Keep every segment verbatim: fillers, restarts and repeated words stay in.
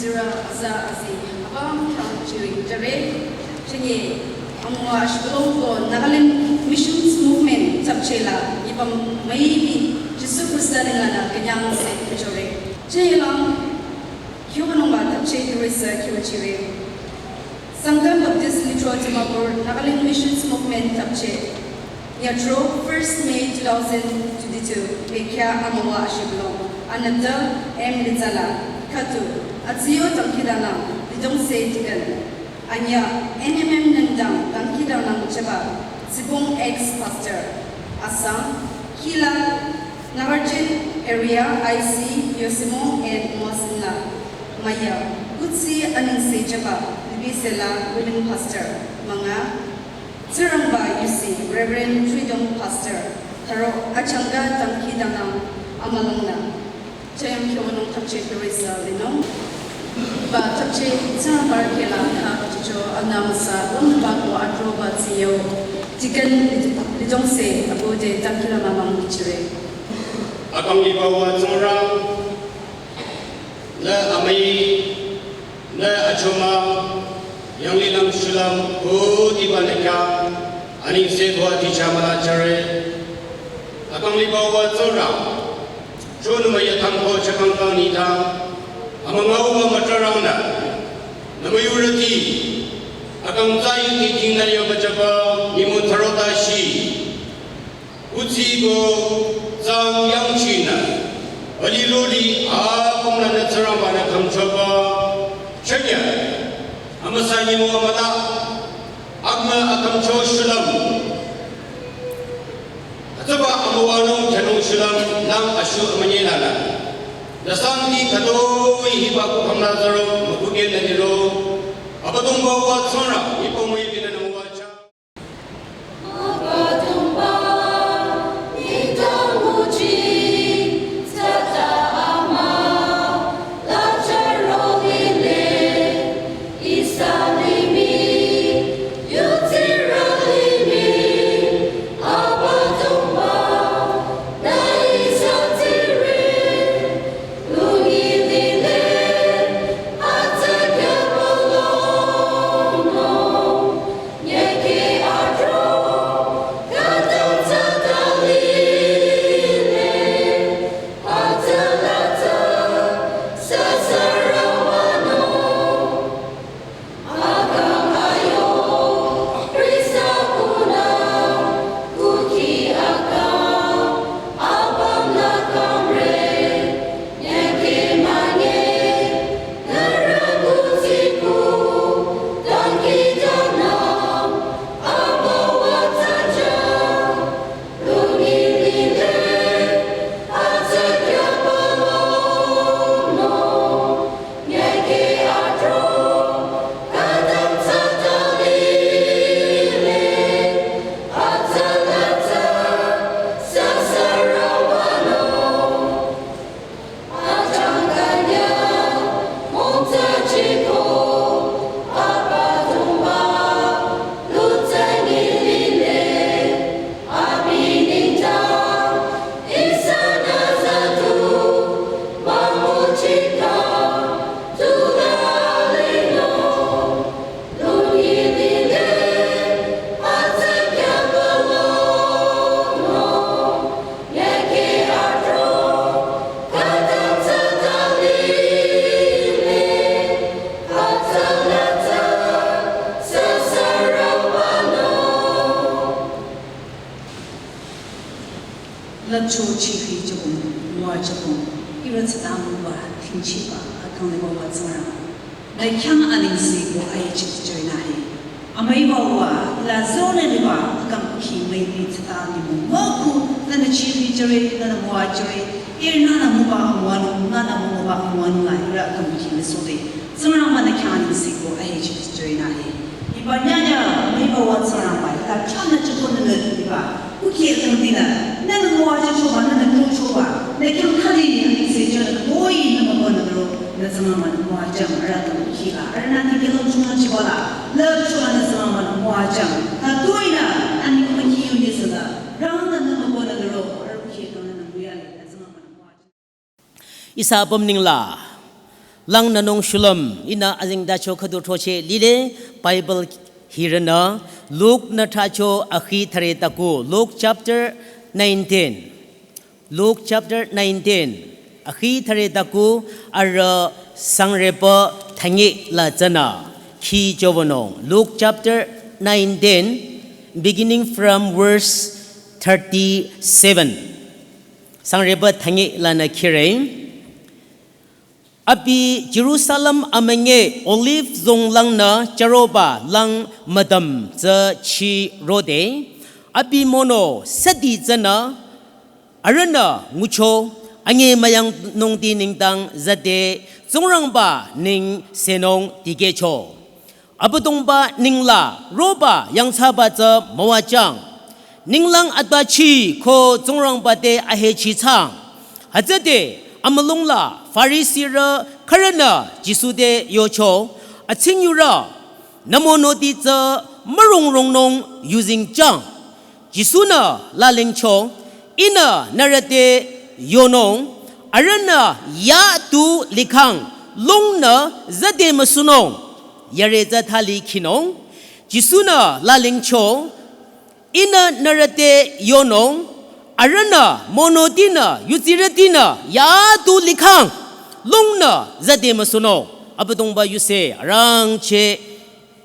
Sira aza azi abang kang chiri jare. Chenye amwa ashbulong ko Nagaland Missions Movement chapchela ipam maibi Jisu Krista ningana kenyang se kuchore. Chenye lang kyoba nungba tapche durisa kyoba chire. Sangtam Baptist Lithro Dimapur Nagaland Missions Movement tapche. Nyatro first May two thousand twenty-two, Bekya Amawa Ashiblo, Anata M Litsala, Katu, Atsiyo Tangkidana, Lidongse Deacon, Anya, N M M Nendang Tangkidana Cheba, Zibong ex Pastor, Asang, Kila, Nagarjin Area I C, Yosimo and Mosinla, Maya, Kutsi Aningse Cheba, Libisela, Willing Pastor, Manga, Tsingrangba yusi Reverend Chuidong Pastor, tharo achangka dangkhidangnang amalongna. Chayang khyonung thapche Teresa linung. Ba thapche Tsingrangba kela tha chicho anamsa longba ko atroba tsiyo. Deacon Lidongse abode dangkhidangnang amang chire. Akang liba wa Tsingrang, nü amai, nü achoma, yanglilang shulüm, kutiba nü kya, aningse ko aticha mala chare. Akang liba wa Tsingrang, chonuma ya tangko chakang kang nitang, amangau wa matrarang na, nü mayurati, akang tsayu titing na yo bachapa, nimu tharota shi. Kutsi ko tsang yangchinü, bali loli apümnü nü Tsingrangba nü khümchoba, chanya, amüsa nyimo amüta, akma akhümcho shulüm. Atsaba amüwanung kyanung shulüm, nang ashu amünyelana. Nü santi khütoi hiba kukhümna zaro, mükugen nü niro. Abüdongba wa Tsingrang, ipomui binü nü müwacha. Lüpcho chikhi chakung, mwa chakung, ihrü tsütang ba, tingchiba, akang liba wa Tsingrang. Nü khyang aningse ko aichi choi na he. Amüiba wa, la zo nü liba, akang khi müipi tsütang ni mo. Mwa ku, nü nü chikhi chore, nü nü mwa chore, ihrü nü nü müba mwa nü, nü nü müba mwa nü la, ihrü akang khi nü so de. Tsingrangba nü khyang aningse ko aichi choi na he. Hiba nyanya, müiba wa Tsingrangba, la khyang nü chiko nü nü liba. Kuki akang dinü, nü nü mwa chichoba, nü nü tuchoba, nü khyang khali aningse choi nü koi nü mwa nü ro, nü Tsingrangba nü mwa chang, ara tu kila, ara nü ti kilo chunga chiba la, lüpcho nü Tsingrangba nü mwa chang, ta toi nü, ani kuma ki yuni sala, rang nü nü mwa nü ro, ara kuki akang nü nü mwa le, nü Tsingrangba nü mwa chang. Ihsa apüm ningla, Langnünung shulüm, ihnü azengtacho khüdu throcheh lile, Bible hirünü, Luke-nü thracho akhi thüre taku, Luke chapter nineteen. Luke chapter nineteen, akhi thüre taku, arüh sangrepü thüngi la tsünü, khi jowünung. Luke chapter nineteen, beginning from verse thirty-seven. Sangrepü thüngi lanü khire. Abi Jerusalem amünge Olive zong langnü chüroba lang müdüm tsü chirode, abi mono südi tsünü, arühnü ngucho, ange müyangnungti nengdang züde, Tsingrangba neng senung dikehcho. Abüdongba ningla roba yangthsaba tsü müwajüng. Ninglang atbachi ko Tsingrangba te ahechi thsang. Hütsüde amülungla Farisirü khürünü Jisu te yocho, Atsingyurü, nü monoti tsü mürongrongnung yuzengjüng. Jisu-nü lalingcho, ihnü nührü te yonung, arühnü ya tu likhang, lungnü züde müsunung, yare tsü thali khinung. Jisu-nü lalingcho, ihnü nührü te yonung, arühnü monotinü, yutsirütinü, ya tu likhang, lungnü züde müsunung. Abüdongba yuse, arangcheh,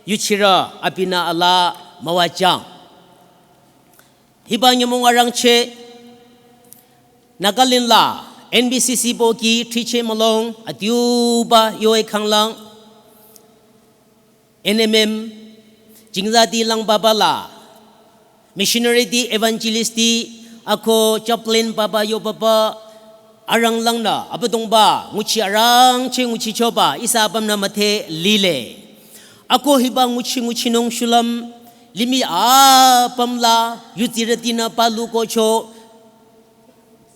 yuchirü, abinü alaa müwajüng. Hiba nyümong arangcheh, Nagaland la, N B C C boki, thricheh mülung, adiuba, yoe khanglang, N M M, jingzati lang baba la, missionary ti, evangelist ti, ako chaplain baba yo baba, arang langnü, Abüdongba, nguchi arangcheh nguchichoba, ihsa apümnü müdhe lile. Ako hiba nguchi nguchinung shulüm, limih apüm la, yutsirütinü palu kocho,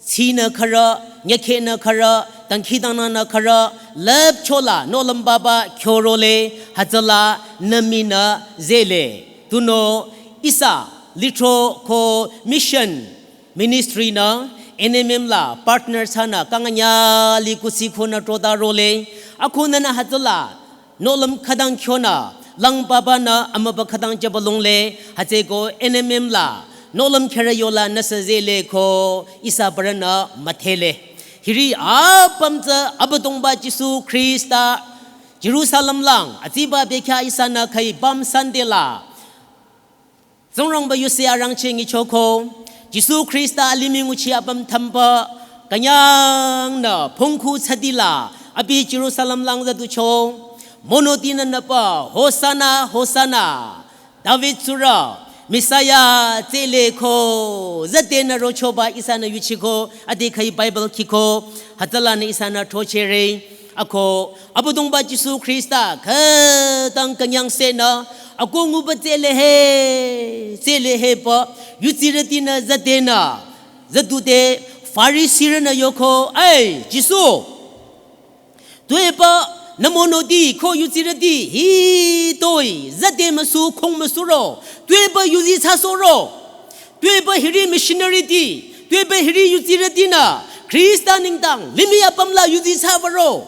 tsinü khürü, nyekhenü khürü, dangkhidangnangnü khürü, lüpchola, nohlüm baba, kyorole, hütsüla, nü minü, zele. Tunüo, ihsa, lithro ko mission, ministry nü, N M M la partner thsanü kanganya li kusi khonü trota role, akhunü nü hütsüla, nohlüm khütang kyonü, lang baba nü amüba khütang jüba lungle, hütsüeko N M M la, nohlüm khürü yola nüsü zele ko, ihsa parünü müdhele. Hiri apüm tsü Abüdongba Jisu Khrista, Jerusalem lang, atsiba bekhyah ihsanü khai Palm Sunday la, Tsingrangba yuse arangcheh nyichoko, Jisu Khrista alimih nguchi apüm thümba, künyangnü phongkhu thsadila, abi Jerusalem lang züducho, monotinü nüpü, Hosanna, Hosanna, David tsurü, Messiah, tsele ko, züdenü rochoba ihsanü yuchiko, ade khai Bible khiko, hütsülanü ihsanü throchehre, ako, Abüdongba Jisu Khrista, khütang künyangsehnü, ako nguba tsele he, tsele he pü, yutsirütinü züdenü, züdude, Farisirünü yoko, ai, Jisu, tuepü, nü monoti, ko yutsirüti, hitoi, züde müsu, khong müsuro, tuepü yuzi thsasohro, tuepü hiri missionary ti, tuepü hiri yutsirütinü, Khrista nengdang, limih apüm la yuzi thsabaro.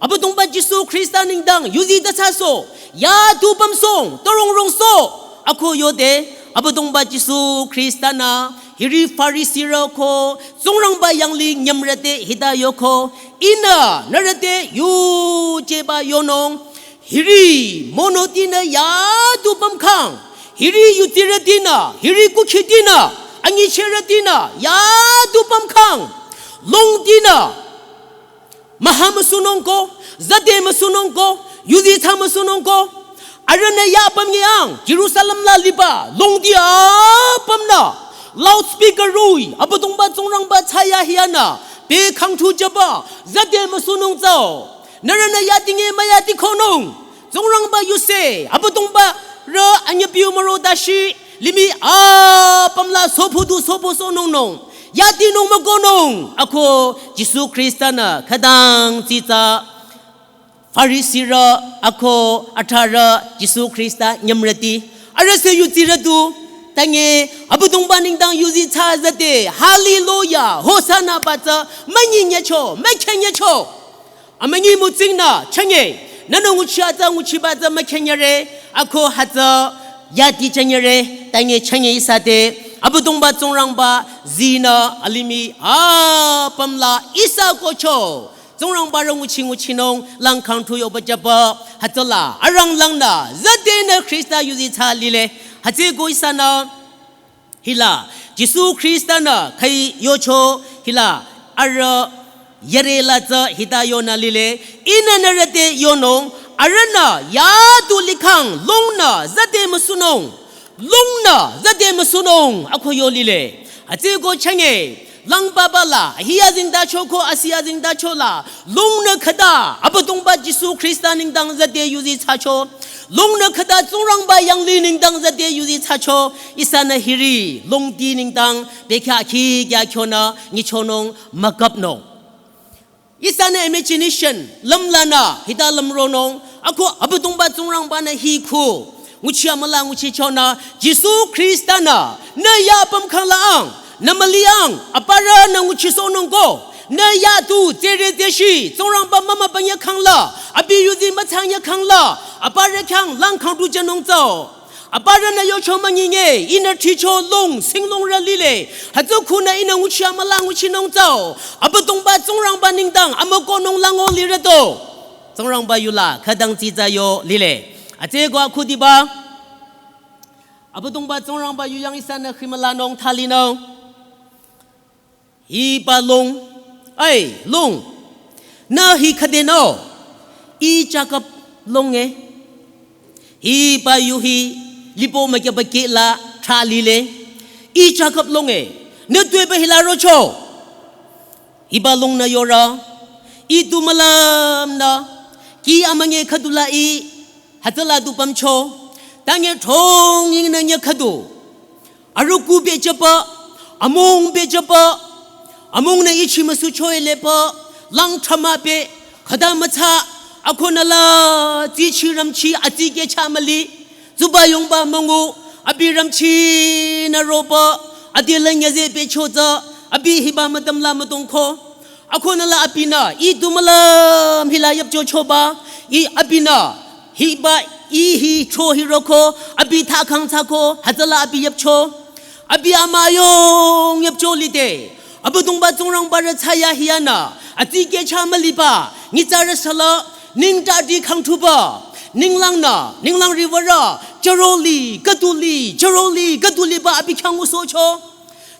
Abüdongba Jisu Khrista nengdang, yuzi ta thsasoh, ya tu pümsong, torong rongsoh, ako yode, Abüdongba Jisu Khrista nü, hiri Farisirü ko, Tsingrangba yanglih nyümrü te hita yoko, ihnü, nührü te yujeba yonung, hiri monotinü ya tu pümkhang, hiri yutsirütinü, hiri kukhitinü, anyichehrütinü, ya tu pümkhang, longtinü, müha müsunung ko, züde müsunung ko, yuzi thsa müsunung ko, arühnü ya apüm nyiang, Jerusalem la liba, longti apümnü, loudspeaker roh-i, Abüdongba Tsingrangba thsayahiyanü, pe khangthu jüba, züde müsunung tsüo, nührünü yadinge müyadikhonung, Tsingrangba yuse, Abüdongbarü anyüpiu müro dashi, limih apüm la sophu du sophu sohnungnung, yadinung mükohnung, ako Jisu Khrista nü khütang tsitsa, Farisirü, ako athsarü Jisu Khrista nyümrüti, arüh se yutsirü du, tange Abüdongba nengdang yuzi thsa züde, Hallelujah, Hosanna ba tsü, münyi nyecho, mükhe nyecho. Amünyi mütsingnü chünye, nünü nguchi atsa nguchiba tsü mükhenyere, ako hütsü yati chünyere, tanye chünye ihsa te, Abüdongba Tsingrangba zinü alimih apümla ihsa kohcho. Tsingrangba rü nguchi nguchinung lang khangthu yoba jüba, hütsüla aranglangnü züdenü Khrista yuzi thsa lile, hütsüko ihsanü hila, Jisu Khrista-nü khüi yocho hila, arüh yare la tsü hita yonü lile, ihnü nührü te yonung, arühnü yatu likhang lungnü züde müsunung, lungnü züde müsunung, ako yo lile. Hütsüko chünye, lang papa la, hi azengtacho ko asi azengtacho la, lungnü khüta, Abüdongba Jisu Khrista nengdang züde yuzi thsacho. Lungnü khüta Tsingrangba yanglih nengdang züde yuzi thsacho. Ihsanü hiri, longdi nengdang, bekhyah khi kya khyonü, nyichonung, mükapnung. Ihsanü imagination, lümlanü, hita lümronung, ako Abüdongba Tsingrangba-nü hi khu. Nguchi amüla nguchichonü, Jisu Khrista-nü, nü ya apüm khangla ang, nü müli ang, aparünü nguchisohnung ko, nü yatu, tsere tseshi, Tsingrangba mümübünyü khangla, abi yuzi müthsanyü khangla, aparü khyang lang khangthu jünung tsü. Aparünü yocho münyinge, ihnü thicho lung, singlungrü lile, hütsü khunü ihnü nguchi amüla nguchinung tsü. Abüdongba Tsingrangba nengdang, amükohnung lango lirüto. Tsingrangba yula, khütang tsitsa yo lile. Hütsüko akhudiba. Abüdongba Tsingrangba yu yang ihsanü khimülanung thalinung. Hiba lung, ai, lung. Nü hi khüdenü, ih Jakob lung e. Hiba yu hi, lipo mükyaba kehla, thra lile. Ih Jakob lung e. Nü tuepü hila rocho. Hiba lungnü yore, ih tu mülümnü, kih amünyi khüdula ih, hütsüla tu pümcho, tanye thong yingnü nyü khüdu. Arüku bejüba, amung bejüba, amungnü ichi müsucho eleba, lang thama be, khüta mütsa, akonü la, tsichi ramchi, atsi kehcha müli, tsuba yongba müngu, abi ramchinü roba, ade la nyüze becho tsü, abi hiba müdüm la müdongko. Akonü la abinü, ih tu mülüm hila yüpchochoba, ih abinü, hiba, ih hi cho hi roko, abi thakhang thsako, hütsüla abi yüpcho. Abi amüyong yüpcho lide. Abüdongba Tsingrangba rü thsayahiyanü, atsi kehcha müliba, nyitsarü sala, ningtati khangthuba, ninglangnü, ninglang riwürü, chüroli, khüduli, chüroli, khüduliba abi khyang ngusohcho.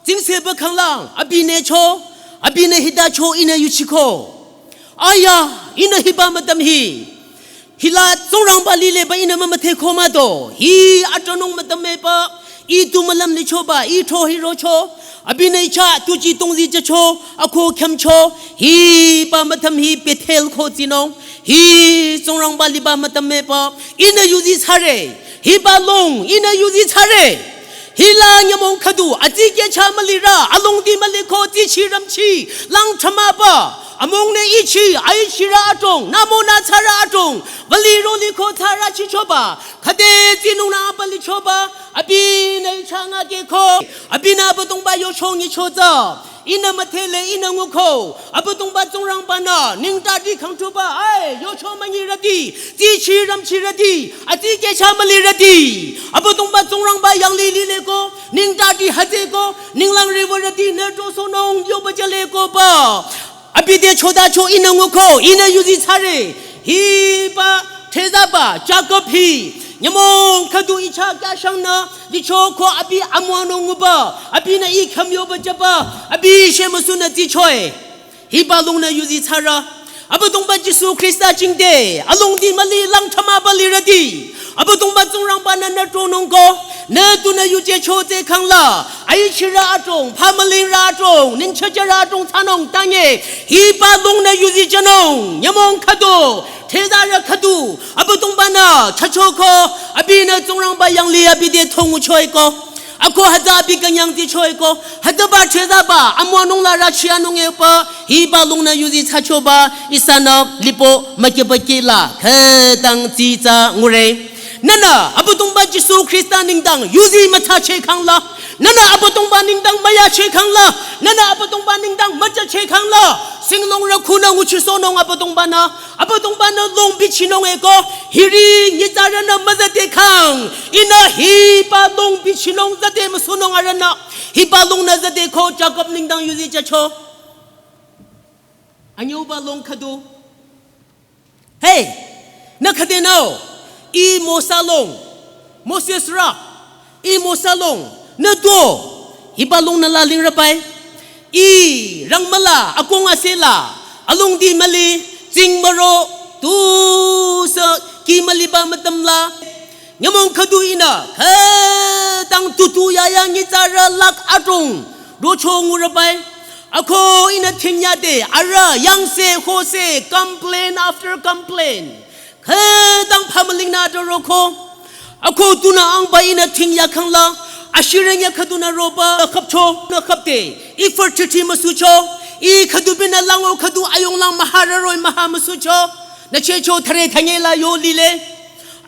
Tsingseba khanglang, abi nücho, abinü hitacho ihnü yuchiko. Aya, ihnü hiba müdüm hi. Hila Tsingrangba lileba ihnü mümüdheko mado. Hi atronung müdüm meba, ih tu mülüm lichoba, ih tro hi rocho. Abinü icha tuji tongzi jücho, ako khyümcho. Hiba müdüm hi Bethel ko tsinung. Hi Tsingrangba liba müdüm meba, ihnü yuzi thsare. Hiba lung, ihnü yuzi thsare. Hila nyümong khüdu, atsi kehcha mülirü, alongdi müliko, tsichi ramchi, lang thama ba, amungnü ichi, aichirü adrong, nümonü thsarü adrong, wüli roliko thsarü chichoba, khüde tsinungnü apü lichoba, abinü icha ngakeko, abinü Abüdongba yochong icho tsü. Ihnü müdhele ihnü nguko, Abüdongba Tsingrangbanü, ningtati khangthuba, ai, yocho münyirüti, tsichi ramchirüti, atsi kehcha mülirüti, Abüdongba Tsingrangba yanglih lileko, ningtati hütsüko, ninglang riwürüti, nü tosohnung yoba jülekoba. Abi te chotacho ihnü nguko, ihnü yuzi thsare, hiba, thezaba, Jakob hi, nyümong khüdu icha kyashangnü, lichoko abi amüwanung nguba, abinü ih khyüm yoba jüba, abi shemüsunü tsichoe. Hiba lungnü yuzi thsare. Abüdongba Jisu Khrista jingte, alongdi müli lang thama ba lirüti. Abüdongba Tsingrangbanü nü tronung ko, nü tunü yuje cho tsü khangla, aichirü adrong, phamülingrü adrong, ningchüchürü adrong thsanung tanye, hiba lungnü yuzi jünung, nyümong khüdu, thezarü khüdu, Abüdongbanü, chachoko, abinü Tsingrangba yanglih abi te thonguchoeko. Ako hütsü abi künyang tsichoeko, hütsüba thezaba, amüwanung la rachianung epü, hiba lungnü yuzi thsachoba, ihsanü lipo mükyaba kehla, khütang tsitsa ngure. Nühnü Abüdongba Jisu Khrista nengdang yuzi müthsacheh khangla, nühnü Abüdongba nengdang müyacheh khangla, nühnü Abüdongba nengdang müjacheh khangla, singlong rükhunü nguchisohnung Abüdongba-nü, Abüdongba-nü long bichinung eko, hiri nyitsarünü müzate khang, ihnü hiba long bichinung zate müsohnung arühnü, hiba longnü zate ko Jakob nengdang yuzi jücho. Anyüuba long khüdu. Hey, nü khüdenü-o, ih Mosa long, Moses rü, ih Mosa long, nü tu-o, hiba longnü lalingrübai, ih rangmüla, akong asela, alongdi müli, tsing müro, tusü, kih müliba mütümla, nyümong khüdu ihnü, khütang tutu yaya nyitsarü lakh adrong, rocho ngurübai. Ako ihnü thingyade, arüh yangse hose, complain after complain. Khütang phamülingnü adroroko. Ako tunü angba ihnü thingya khangla, ashirengya khüdunü roba, khüpcho, nü khüpde, ih fertility müsucho, ih khüdu binü lango khüdu ayonglang mahararoi maha müsucho, nü chehcho thare thangela yo lile.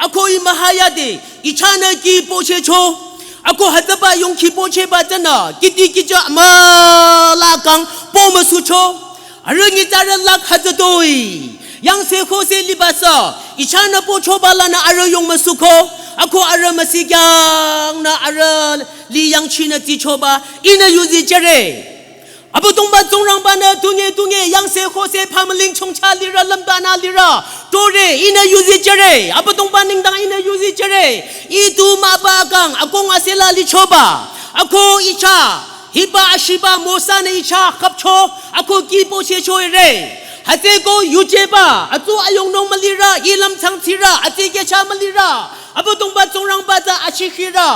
Ako ih mühayade, ih chahnü kih pochehcho. Ako hütsüba yongkhi pochehba tsünü, kihdi kihjü amüla kang po müsucho. Arüh nyitsarü lakh hütsütoi. Yangse hose libasü, ih chahnü pochoba lanü arüh yong müsuko. Ako arüh müsikyangnü arüh li yangchinü tsichoba, ihnü yuzi jüre. Abüdongba Tsingrangba-nü tunge tunge yangse hose phamüling chongcha lirü lümdanü lirü. Tore, ihnü yuzi jüre. Abüdongba nengdang ihnü yuzi jüre. Ih tu müba kang, akong asela lichoba. Ako ih chah, hiba ashiba Mosa-nü ih chah khüpcho, ako kih pochehcho ire. Hütsüeko yujeba, atsu ayongnung mülirü, ih lümchang tsirü, atsi kehcha mülirü. Abüdongba Tsingrangba tsü achikhirü.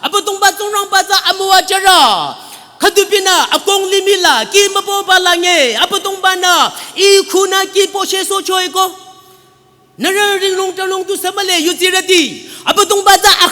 Abüdongba Tsingrangba tsü amüwajürü. Khüdu binü akong limihla, kih müboba lange, Abüdongba-nü, ih khunü kih pochehsohcho eko. Nührü ringnung tanung tusü mühle, yudsirüti. Abüdongba tsü a,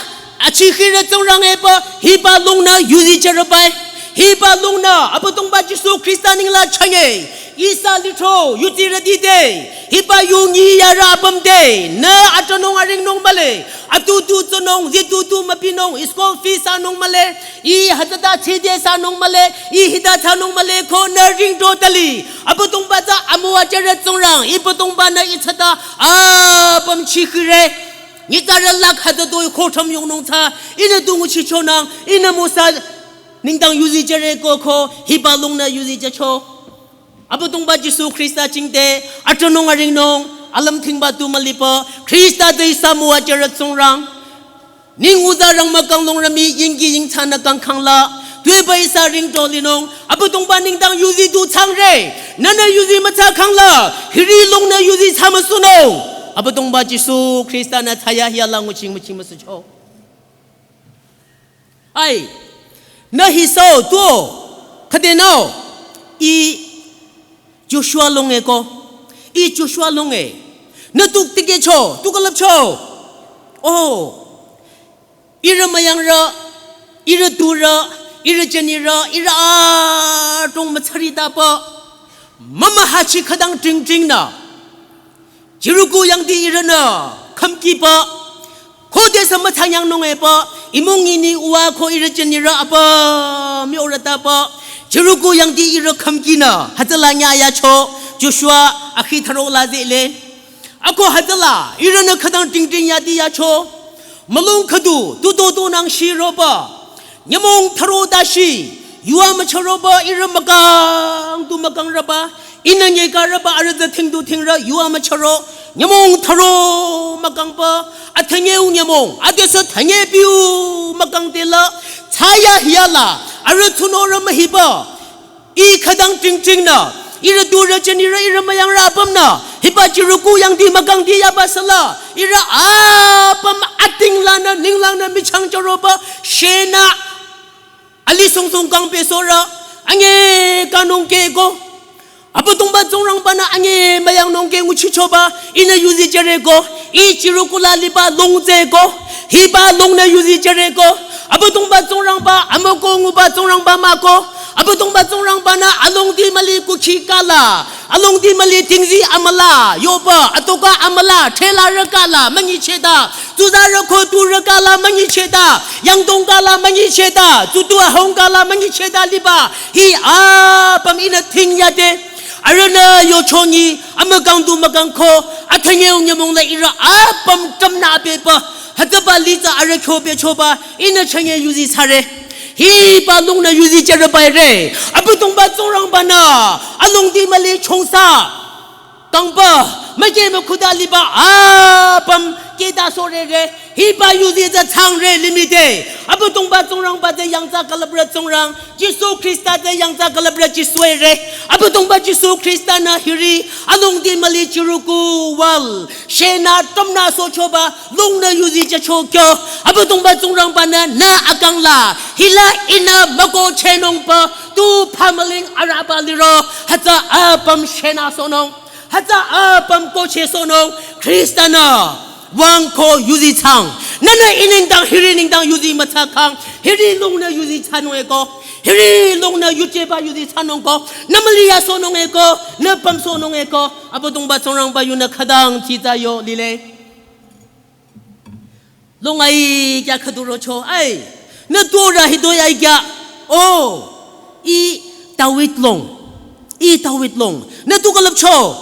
achikhirü Tsingrang epü, hiba longnü yuzi jürübai. Hiba longnü, Abüdongba Jisu Khrista nengla chünye. Ihsa lithro, yudsirüti te. Hiba yu nyi yarü apüm te. Nü atanung aringnung mühle. Atutu tsünung, zitutu mübinung, school fees thsanung mühle, ih hütsüta tside thsanung mühle, ih hita thsanung mühle ko nü ringdo tali. Abüdongba tsü amüwajürü Tsingrang, Abüdongba-nü ih tsüta apüm chikhire. Nyitsarü lakh hütsütoi khotram yongnung tsü, ihnü tu nguchichonang, ihnü Mosa nengdang yuzi jüre ko ko, hiba longnü yuzi jücho. Abüdongba Jisu Khrista jingte, atanung aringnung, alümthingba tu mülipü, Khrista te ihsa müwajürü Tsingrang. Ning uza rangmükang longrü mii yingki yingthsanü kangkhangla, tuepü ihsa ringdo linung, Abüdongba nengdang yuzi du thsangre, nühnü yuzi müthsa khangla, hiri longnü yuzi thsa müsunung. Abüdongba Jisu Khrista-nü thsayahiya la nguching müching müsucho. Ai, nü hisü-o tuo, khüdenü-o, ih Joshua longe ko, ih Joshua longe, nü tu tikehcho, tu külüpcho. Oh, ihrü müyangrü, ihrü turü, ihrü jünirü, ihrü adrong müthsaritapü, mümühachi khütang tingtingnü Jericho yangdi ihrünü khümkipü, khodesü müthsanyangnung epü, imung ini uwa ko ihrü jünirü apüm miorütapü, Jericho yangdi ihrü khümkinü, hütsüla nyayacho, Joshua akhi thüro la zehle. Ako hütsüla, ihrünü khütang tingting yadi yacho, mülung khüdu, tuto tonang shiropü, nyümong thüro dashi, yua müchüropü ihrü mükang tu mükangrüba, ihnü nyekarüba arüh tsü thingdu thingrü yua müchüro, nyümong thüro mükangba, athünyeu nyümong, adesü thünye piu mükangdela, thsayahiya la, arüh tsunorü mühiba, ih khütang tingtingnü, ihrü turü jünirü ihrü müyangrü apümnü, hiba Jericho yangdi mükangdi yaba süla, ihrü apüm atinglanü, ninglangnü michang jüroba, shenü, ali sungsung kang pesohrü, ange kanung keko. Abüdongba Tsingrangba-nü ange müyangnung ke nguchichoba, ihnü yuzi jüreko, ih Jericho la liba long tseko, hiba longnü yuzi jüreko. Abüdongba Tsingrangba, amüko nguba Tsingrangba mahko, Abüdongba Tsingrangba-nü alongdi müli kukhi kala, alongdi müli tingzi amüla, yoba, atoka amüla, thela rükala, münyichehta, tsuza rükho tu rükala, münyichehta, yangdong kala, münyichehta, tsutu ahong kala, münyichehta liba, hi apüm ihnü ting yade. Arühnü yochonyi, amükang du mükangko, athanyeu nyümong la ihrü apüm tümnü abeba, hütsüba litsü arüh kyo bechoba, ihnü chünye yuzi thsare. Hiba lungnü yuzi jüre bai re. Abüdongba Tsingrangba-nü, alongdi müli chongsa. Kangba, müke mükhuda liba, apüm, keda sorere. Hiba yuzi tsü thsangre limih te. Abüdongba Tsingrangba tsü yangthsa külüpre Tsingrang. Jisu Khrista tsü yangthsa külüpre Jisue re. Abüdongba Jisu Khrista-nü hiri, alongdi müli chiruku wal. Shenü tümnü sochoba, lungnü yuzi jücho kyo. Abüdongba Tsingrangba-nü, nü akang la. Hila ihnü mükochehnungba, tu phamüling arüba liro. Hütsü apüm shenü sohnung. Hütsü apüm kocheh sohnung. Khrista-nü. Wangko yuzi thsang. Nünü ih nengdang hiri nengdang yuzi müthsakhang. Hiri lungnü yuzi thsanung eko. Hiri lungnü yujeba yuzi thsanung ko. Nü müli yasohnung eko. Nü pümsohnung eko. Abüdongba Tsingrangba yunü khütang jitsü yo lile. Lung ai kya khüdu rocho. Ai. Nü tu rü hitoi ai kya. O. Ih David lung. Ih David lung. Nü tu külüpcho.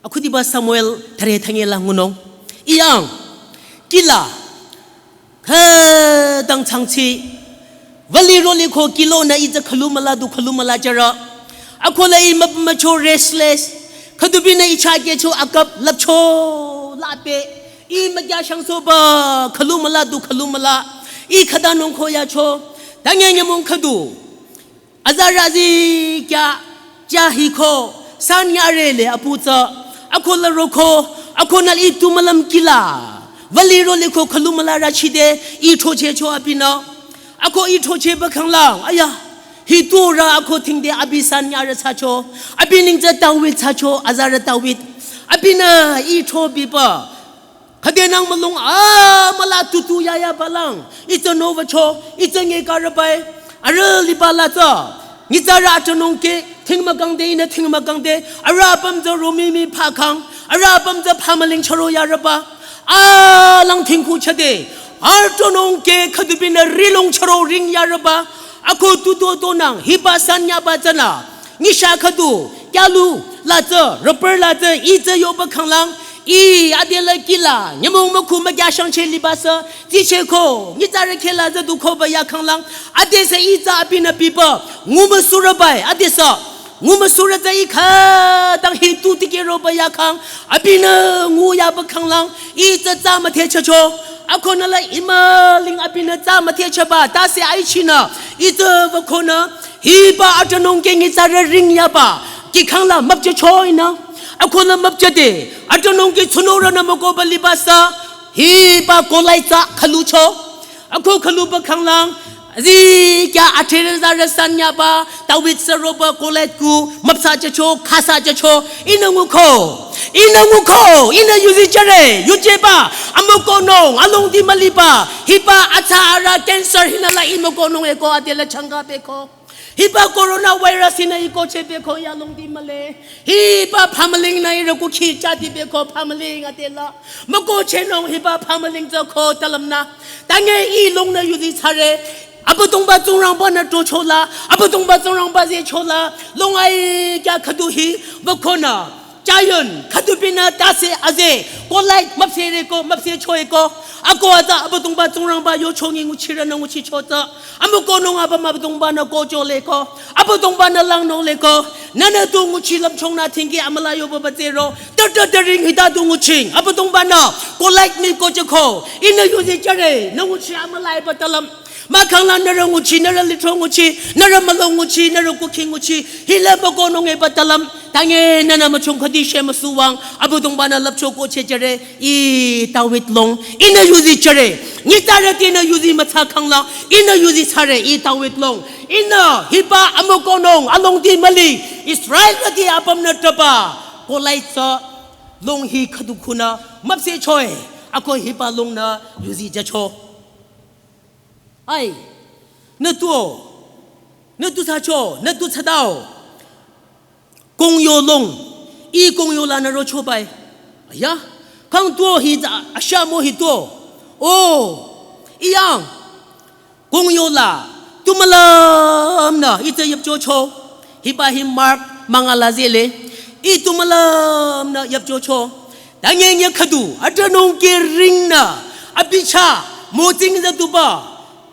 Akhudiba Samuel thüre thünyela ngunung. Iyang. Kila. Khütang changchi. Vali roli ko kilo nü itsü khülu müla du khülu müla jüre. Akola ih müp mücho restless. Khüdubinü ih chah kehcho akap lüpcho lape. Ih mükya shangsohba khülu müla du khülu müla. Ih khütanung ko yacho. Tanye nyümong khüdu. Azarü azi kya, kya hiko, san yare le apu tsü, akola roko, akonü ih tu mülüm kila. Vali roli ko khülu müla rachide, ih thochehcho abinü. Ako ih thochehba khanglang, aya, hi tu rü ako tingde abi san yare thsacho, abi neng tsü David thsacho, azarü David. Abinü ih thobiba. Khüdenang mülung amüla tutu yaya balang. Itsü nüwücho, itsü nge karübai. Arüh liba la tsü. Nyitsarü atünung ke, ting mükangde, ihnü ting mükangde. Arüh apüm tsü romimi phakhang. Arüh apüm tsü phamüling chüro yarüba. Alang tingku chade. Atünung ke khüdubinü rilung chüro ring yarüba. Ako tutu tonang, hiba san yaba tsünü. Nyisha khüdu, kyalu, la tsü, rüpür la tsü, ih tsü yoba khanglang, ih, adela kila, nyümong mükhu mükya shangcheh liba sü, ticheh ko, nyitsarü kheh la tsü du koba ya khanglang, adesü ih tsü abinü biba, ngu müsurü bai, adesü, ngu müsurü tsü ih khütang hi tu tikeh roba ya khang, abinü ngu yaba khanglang, ih tsü tsü müthehchehcho, akonü la ih müling abinü tsü müthehchehba, tase aichinü, ih tsü wükonü, hiba atünung ke nyitsarü ring yaba, kikhangla müpjücho ihnü. Akola müpjüde, atünung ke tsunorünü mükoba liba sü, hiba Goliath tsü khülucho. Ako khüluba khanglang, azi kya atherü zarü san yaba, David sü roba Goliath ku, müpsajücho, khasajücho, ihnü nguko. Ihnü nguko, ihnü yuzi jüre, yujeba, amükohnung, alongdi müliba, hiba atsa arüh cancer hinü la ih mükohnung eko adela changa beko. Hiba coronavirus hinü ih kohcheh beko ya longdi mühle. Hiba phamüling nü ihrü kukhi chadi beko phamüling adela. Mükohchehnung hiba phamüling tsü ko talümnü. Tanye ih lungnü yuzi thsare. Abüdongba Tsingrangba-nü tochola. Abüdongba Tsingrangba zehchola. Lung ai kya khüdu hi wükonü. Chayun, khüdubinü tase aze, Goliath müpsehre ko, müpsehcho eko. Ako atsa Abüdongba Tsingrangba yochongi nguchirünü nguchicho tsü. Amükohnung apüm Abüdongba-nü kohcho leko. Abüdongba-nü langnung leko. Nünü tu nguchi lümchongnü tingki amüla yoba ba tsero. Tata taring hita tu nguching. Abüdongba-nü Goliath mii kohchehko. Ihnü yuzi jüre, nü nguchi amüla iba talüm. Mahkhang la nührü nguchi, nührü lithro nguchi, nührü mülung nguchi, nührü kukhi nguchi, hila mükohnung eba talüm, tanye nünü müchung khüdi shemüsu wüng, Abüdongba-nü lüpcho kohcheh jüre, ih David lung, ihnü yuzi jüre, nyitsarütinü yuzi müthsakhang la, ihnü yuzi thsare, ih David lung, ihnü hiba amükohnung, alongdi müli, Israelrüti apümnü taba, Goliath tsü, lung hi khüdu khunü, müpsehcho-e, ako hiba lungnü yuzi jücho. Ai, Nü tuo, nü tu thsacho, nü tu thsadao. Kongyo long, i kongyo lanü rocho bai. Aya, kang tuo hi za asha mo hi tuo. O, iyang, kongyo la, tu mülümnü, i tsü yüpchocho. Hiba hi Mark mangala zele. I tu mülümnü yüpchocho. Tanyenge khüdu, atranung ke ring nü, abi chah, motsing za tuba.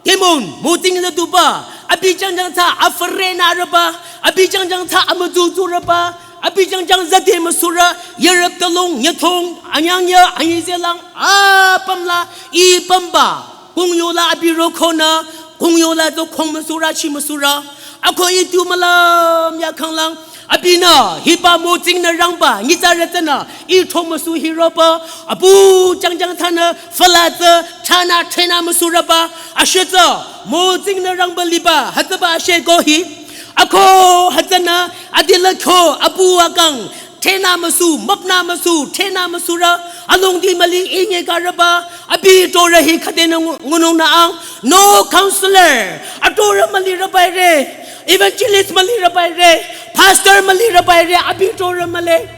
Demon, motsing za tuba, abi jangjang thsa afre nü rüba, abi jangjang thsa amütsu tsu rüba, abi jangjang zade müsura, yarap talong, nyatong, anyang ya, anyi zelang, apam la, i pamba, kongyo la abi roko nü, kongyo la do kong müsura, chi müsura, ako i tu mülüm ya khanglang, abinü, hiba motsing nü rangba, nyitsa rütsünü, i thong müsu hiroba, abu jangjang thsanü, fala tsü, thsanü, threnü müsuraba, ashetsü, motsing nü rangba liba, hütsüba ashe ko hi. Ako, hütsünü, adila kyo, abu akang, threnü müsu, müpnü müsu, threnü müsura, alongdi müli inye karaba, abi tora hi khüdenü ngu-, ngunung nü ang, no counselor, atora müli rübai re, evangelist müli rübai re, pastor müli rübai re, abi tora müli.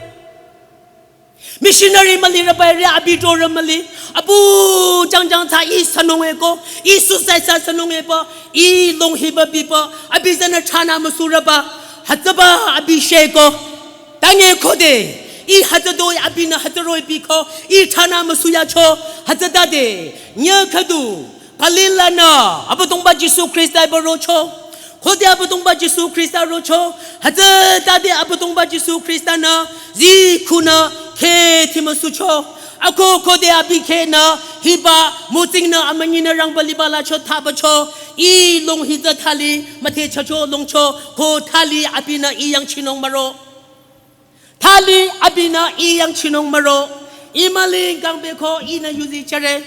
Missionary müli rübai re, abi tora müli. Abu jangjang thsa i sanung eko, i suicide thsa sanung eba, i long hiba biba, abi zanü thsanü müsuraba, hütsüba abi sheko. Tanye khode, i hütsüdo abinü hütsüroi biko, i thsanü müsuyacho, hütsütade, nye khüdu, Galil lanü, Abüdongba Jisu Khrista iba rocho. Khode Abüdongba Jisu Khrista rocho. Hütsütade Abüdongba Jisu Khrista nü, zi khunü, khe thimüsucho. Ako khode abi khe nü, hiba, motsing nü, amünyi nü rangba liba lacho thabacho. I long hi tsü thali, müthe chacho longcho, ko thali abinü i yangchinung müro. Thali abinü i yangchinung müro, i müling kangbeko inü yuzi chare.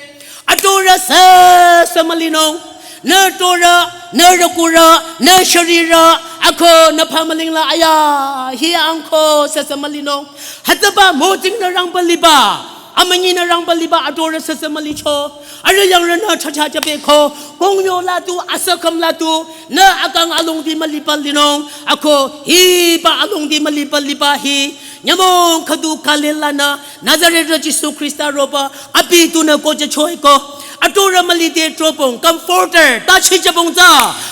Atora süsü mülinung, nü tora, nü rükura, nü sharira, ako nü phamüling la aya, hi angko süsü mülinung. Hütsüba motsing nü rangba liba, amünyi nü rangba liba atora süsü mülicho. Arüh yangrünü chacha chabeko, kongyo la tu, asükam la tu, nü akang alongdi müliba linung, ako hiba alongdi müliba liba hi, nyümong khüdu Galil lanü, Nazareth rü Jisu Khrista roba, abi tunü ko jachoiko, atora mülide tropong, comforter, tachi jabong tsü,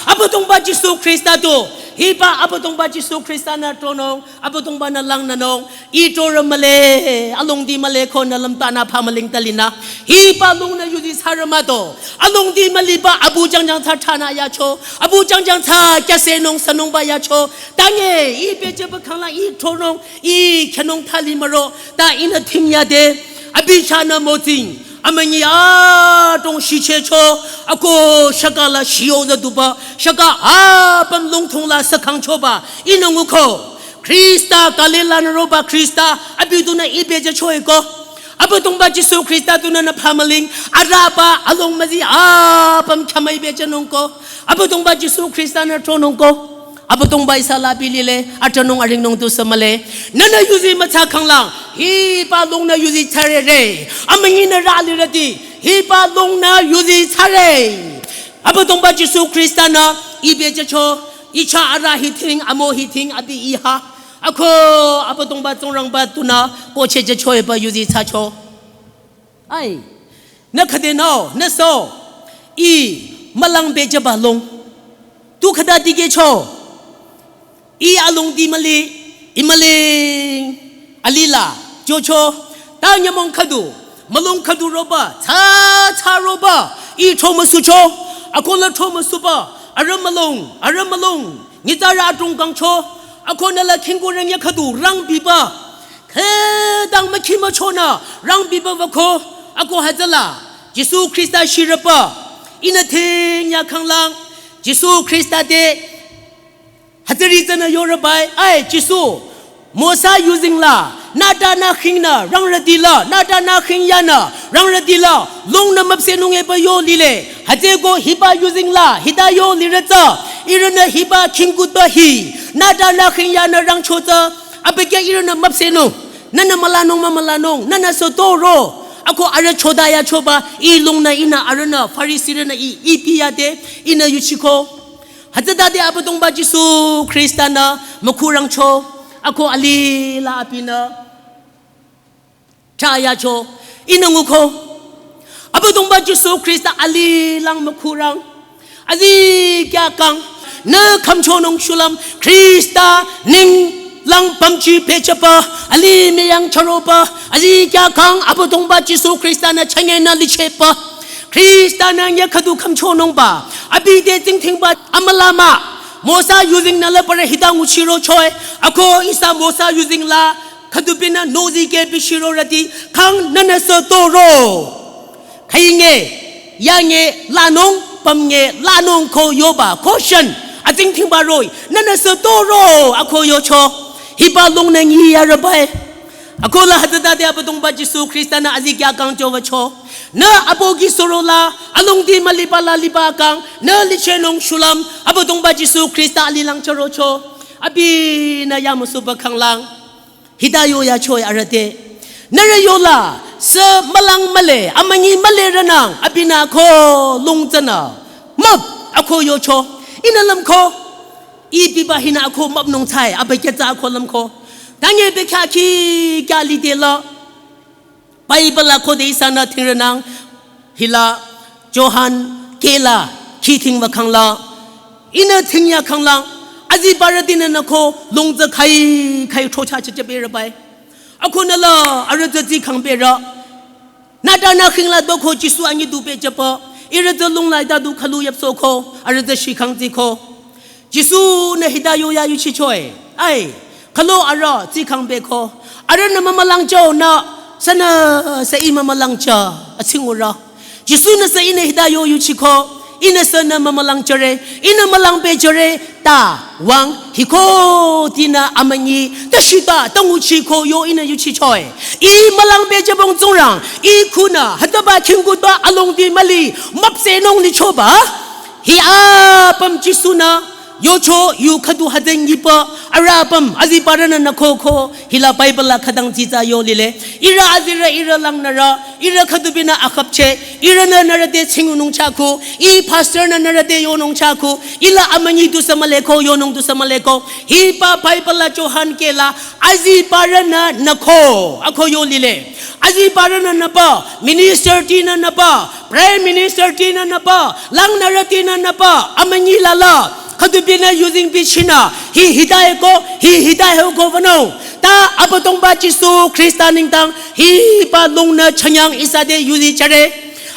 Abüdongba Jisu Khrista tu, hiba Abüdongba Jisu Khrista nü tronung, Abüdongba nü langnünung, i tora müle, alongdi müle ko nü lümtanü phamüling talinü. Hiba lungnü yuzi sarü mato. Alongdi müliba abu jangjang thsa thsanü yacho. Abu jangjang thsa kyasenung sanungba yacho. Tanye, i pehjüba khangla i tronung, i khenung thali müro. Ta inü thimyade. Abi chahnü motsing. Amünyi adrong shichehcho, ako shaka la shiyo za duba, shaka apüm longthong la sakhangchoba, inü nguko. Khrista Galil lanü roba Khrista, abi tunü i pehjüchoiko. Abüdongba Jisu Khrista tunü nü phamüling, araba along müzi apüm khamai pehjünungko. Abüdongba Jisu Khrista nü tronungko. Abüdongba ihsa la bilile, atranung aringnung tu sü müle. Nünü yuzi mütsa khanglang, hiba lungnü yuzi thsarere. Amünyinü rü lirüti, hiba lungnü yuzi thsare. Abüdongba Jisu Khrista nü, i pehjücho, i chah arüh hi thing, amo hi thing, abi i ha. Ako, Abüdongba Tsingrangba tunü, ko chehjücho eba yuzi thsacho. Ai, nü khüdenü, nü so, i mülang pehjüba lung. Tu khüta dikehcho, i alongdi müli, i müling, alila, jocho, ta nyümong khüdu, mülung khüdu roba, thsa, thsa roba, i thro müsucho, ako la thro müsuba, arüh mülung, arüh mülung, nyitsarü adrong kangcho, ako nü la khingkurü nya khüdu rangbiba, khütang mükhi müchonü rangbiba wüko, ako hütsüla, Jisu Khrista shirüba, inü thing ya khanglang, Jisu Khrista te, hütsüri tsünü yorübai, ai, Jisu, Mosa yuzeng la, nüta nü khingnü, rangrüti la, nüta nü khing yanü, rangrüti la, lungnü müpsehnung eba yo lile, hütsüko hiba yuzeng la, hita yo lirü tsü, ihrünü hiba khingkutba hi, nüta nü khing yanü rangcho tsü, abükyü ihrünü müpsehnung, nünü mülanung mümülanung, nünü sü toro, ako arüh choda yachoba, i lungnü inü arühnü, Farisirünü i, i piyade, inü yuchiko. Hütsütade Abüdongba Jisu Khrista-nü mükhurangcho, ako alih la abinü thsayacho, ihnü nguko. Abüdongba Jisu Khrista alih lang mükhurang. Azikyah kang, nü khümchonung shulüm, Khrista ninglang pümji pehjüpü, alih müyang chüropü, azikyah kang, Abüdongba Jisu Khrista-nü chünye nü lichehpü. Khrista-nü nyü khüdu khümchonungba, abi te tsingdhingba, amüla mah. Mosa yuzeng nü la parü hita nguchirocho-i, ako ihsa Mosa yuzeng la, khüdu binü nozi ke bishirorüti, kang nünüsü toro. Khüinge, yange lanung, pümnge lanung ko yoba, caution, atsingdhingba roh-i, nünüsü toro, ako yocho. Hiba lungnü nyi yarübai. Ako la hütsütade Abüdongba Jisu Khrista-nü azikyah kang jowücho. Nü apoki suro la, alongdi müliba la liba kang, nü lichehnung shulüm, Abüdongba Jisu Khrista alih lang chürocho. Abinü yamüsuba khanglang. Hita yoyacho-i arüh te. Nührü yola, sü mülang mühle, amünyi mühle rünang, abinü ko lung tsünü. Müp, ako yocho. Ihnü lümko. Ih biba hinü ako müpnung tsai, abükyü tsü ako lümko. Tanye bekhyah khi kyalide la. Bible la khode ihsanü thingrünang, hila Johan kehla khi thingba khangla, ihnü thingya khangla, azibarütinü nü ko lung tsü khai khai throcha chüchüberübai. Ako nü la arüh tsü tsikhang berü. Nü ta nü khingla do ko Jisu anyi du pehjüpü, ihrü tsü lung la ita du khülu yüpsoko, arüh tsü shikhang tsiko. Jisu-nü hita yoya yuchicho-i. Ai, khülo arüh tsikhang beko. Arühnü mümülang jüo nü, sünü sü ih mümülang jü, atsingurü. Jisu-nü sü ihnü hita yo yuchiko. Ihnü sünü mümülang jüre. Ihnü mülang pehjüre. Ta, wüng, hiko, tinü amünyi. Ta shita, ta nguchiko yo ihnü yuchicho-i. Ih mülang pehjübong Tsingrang. Ih khunü, hütaba khingkuta alongdi müli. Müpsehnung lichoba. Hi apüm Jisu-nü, yocho yu khüdu hütsü nyipü, arüh apüm, azibarünü nü koko, hila Bible la khütang tsitsa yo lile. Ihrü azirü ihrü langnürü, ihrü khüdu binü akhapche, ihrünü nührü te tsingunung chako, ih pastor-nü nührü te yonung chako, ih la amünyi du sü mühleko, yonung du sü mühleko. Hiba Bible la Johan kehla, azibarünü nü ko, ako yo lile. Azibarünü nüpü, minister tinü nüpü, Prime Minister tinü nüpü, langnürü tinü nüpü, amünyi la la, khüdu binü yuzeng bichinü, hi hita eko, hi hita eko wünung. Ta Abüdongba Jisu Khrista nengdang, hiba lungnü chünyang ihsa te yuzi chüre.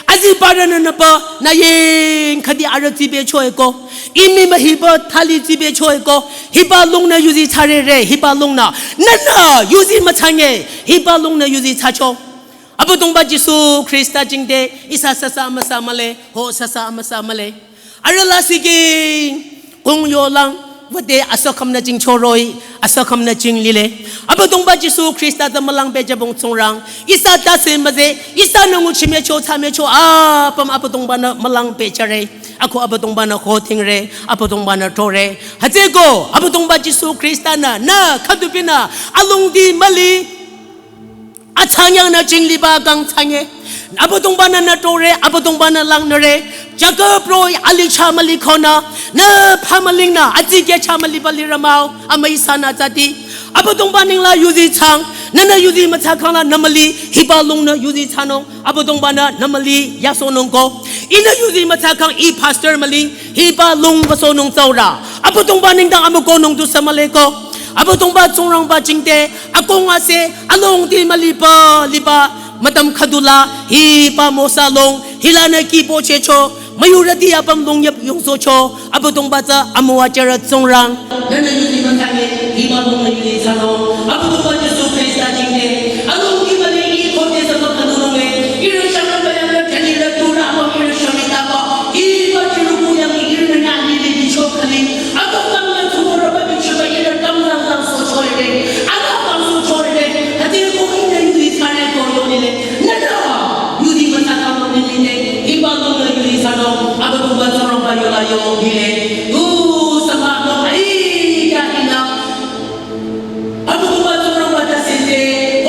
Azibarünü nüpü, nü ying khüdi arüh tsibecho eko. Imi mühiba thali tsibecho eko. Hiba lungnü yuzi chürere, hiba lungnü. Nünü yuzi müchanye, hiba lungnü yuzi chücho. Abüdongba Jisu Khrista jingte ihsa süsü amüsa mühle, ho süsü amüsa mühle. Arüh la siking kung yolang, wüde asükhümnü jingcho roh-i, asükhümnü jing lile. Abüdongba Jisu Khrista te mülang pehjübong Tsingrang, ihsa tase müze, ihsanü nguchimecho, thsamecho, apüm Abüdongba-nü mülang pehjüre. Ako Abüdongba-nü ho thingre, Abüdongba-nü tore. Hütsüeko, Abüdongba Jisu Khrista-nü, nü khüdu binü, alongdi müli, atsanyangnü jingliba kang tsanye. Abüdongba-nü nü tore, Abüdongba-nü langnüre. Jakob roh-i alih chah müli khonü, nü phamülingnü, atsikyah chah müliba lirü mah-o, amüi sanü tsati. Abüdongba nengla yuzi chang, nünü yuzi mütsa khangla nü müli, hiba lungnü yuzi chanung, Abüdongba-nü nü müli yasohnung ko. Ihnü yuzi mütsa khang ih pastor müli, hiba lung wüsohnung tsurü. Abüdongba nengdang amükohnung du sü mühleko. Abüdongba Tsingrangba jingte, akong ase, alongdi müliba, liba, mütam khüdula, hiba Mosa lung, hilanü kipo checho, müyurüti apüm lung yüp yongsohcho, Abüdongba tsü amüwa jürü Tsingrang. Nünü yuzi mütsa khang, hiba lungnü yuzi chanung, Abüdongba Jisu Khrista jingte, alongdi müli ih khode sü mükanunung e, ihrü shangrü bayanü thanirü turü apüm ihrü shangitaba, hiba chirüku yang ihrünü nü lili bicho khali, Abüdongba-nü tsumurüba bichoba ihrü kamlang lang sohchore, ala kang sohchore, hütsüeko ihnü yuzi chüre ko yonile, nünü yuzi mütsa khang nü lile, hiba lungnü yuzi chanung, Abüdongba Tsingrangba yola yonile, tu sama no ai kya ina, Abüdongba Tsingrangba ta sese,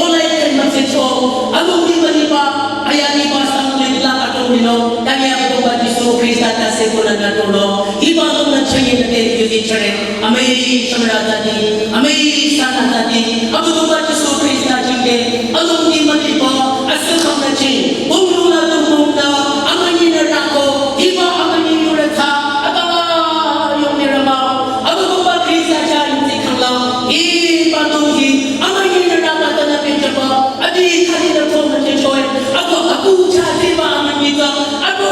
olai khen mütsecho, alongdi müliba, ayaniba sang lila atong lino. Tanya Abüdongba Jisu Khrista tase kula na tono. Hiba lung na chanye na te yuzi chare. Amai shamra tadi, amai sana tadi. Abüdongba Jisu Khrista chingde. Alung di mati ba, asu kam na ching. Bung lung na tung bung na, amani na rako. Hiba amani nura tha. Ababa yong ni rama. Abüdongba Khrista cha yuzi kangla. Hiba lung hi, amani na rama tana pinchapa. Abi khali na thong na chechoi. Ako abu cha tiba amanyika. Ako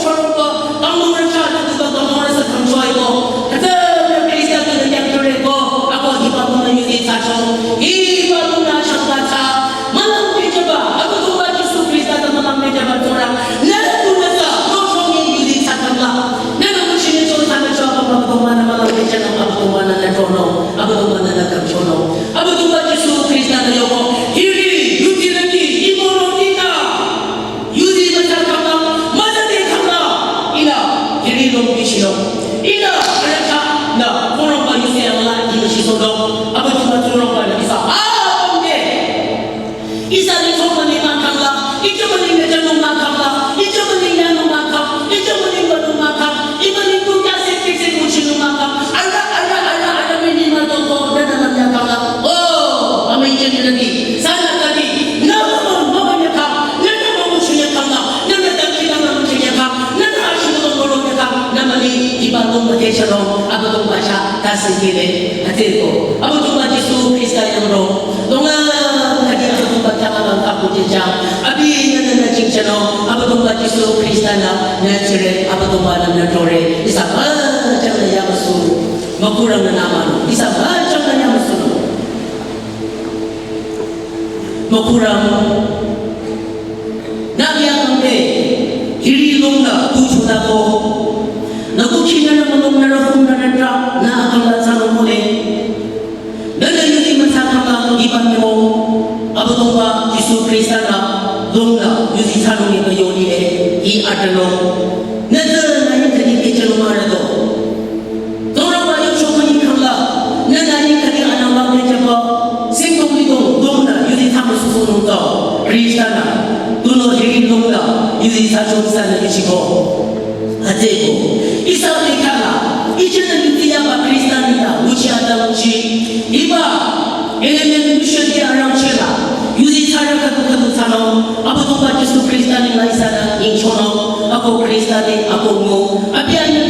choroko. Amora cha na tuba amora sa kamchoi ko. Kata na Krista tu na yak tore ko. Ako hiba tu na yuzi cha cho. Hiba tu na changka cha. Malam pejaba. Ako tu ba Jisu Krista ta malam pejaba tora. Na tu na sa. No chong ni yuzi cha kamla. Na na mushi ni cho sa na cho ako ba tu mana malam pejaba ako tu mana na chono. Ako tu mana na kamchono. Abüdongba Jisu Khrista na yoko, hiri, yuti lagi, imo no ina. Yuti mata kama, mata de kama, ina, hiri long bichino. Ina, arata, na, korongba yuti amala, ina shisono. Abüdongba turongba na isa, ah, onde. Isa ni chokma ni makala, ichokma ni meja no makala, ichokma ni ya no maka, ichokma ni ba no maka, iba ni tu ya se ke se muchi no maka. Ara, ara, ara, ara, mini ma to ko, na na na ya kala. Oh, amai je ni lagi. Sana lagi. Na ma ma ma ma ya ka. Na na ma muchi ya kala. Na na ta ki na na muchi ya ka. Na na ashi no no ya ka. Na ma ni iba no ma ke chalo. Abüdongba cha ta se ke le. Ate ko. Abüdongba Jisu Khrista yang ro. Donga kadi Abüdongba tama bang kapu jeja. Abi na na na jingchano. Abüdongba Jisu Khrista na na chere. Abüdongba na na tore. Isa ba jang na ya masu. Makurang na nama. Isa ba jang na ya masu. Makurang. Na ya kambe. Hiri long na tu chuna ko. Na ku kina na mulong na rahum na na tra. Na akam la chano mole. Nana yuzi mata kama iban mo. Abüdongba Jisu Khrista na dongna yuzi sanung ni ka yoni le i atalo. Nana na yin kadi ke chalo mara do. Dora ba yo chokani kala. Nana yin kadi anamba ke chapa. Sing dong ni dong dongna yuzi tamu susu nung do. Khrista na. Duno hiri dongna yuzi sa chong sa na yuzi ko. Ateko, isa likhala, ichena yuti yaba Khrista nita, uchi ata uchi, iba, element mission ke aram chela, yuti thara katu katu thano, Abüdongba Jisu Khrista ni lai sana, inchono, ako Khrista ni, ako mo, abi anya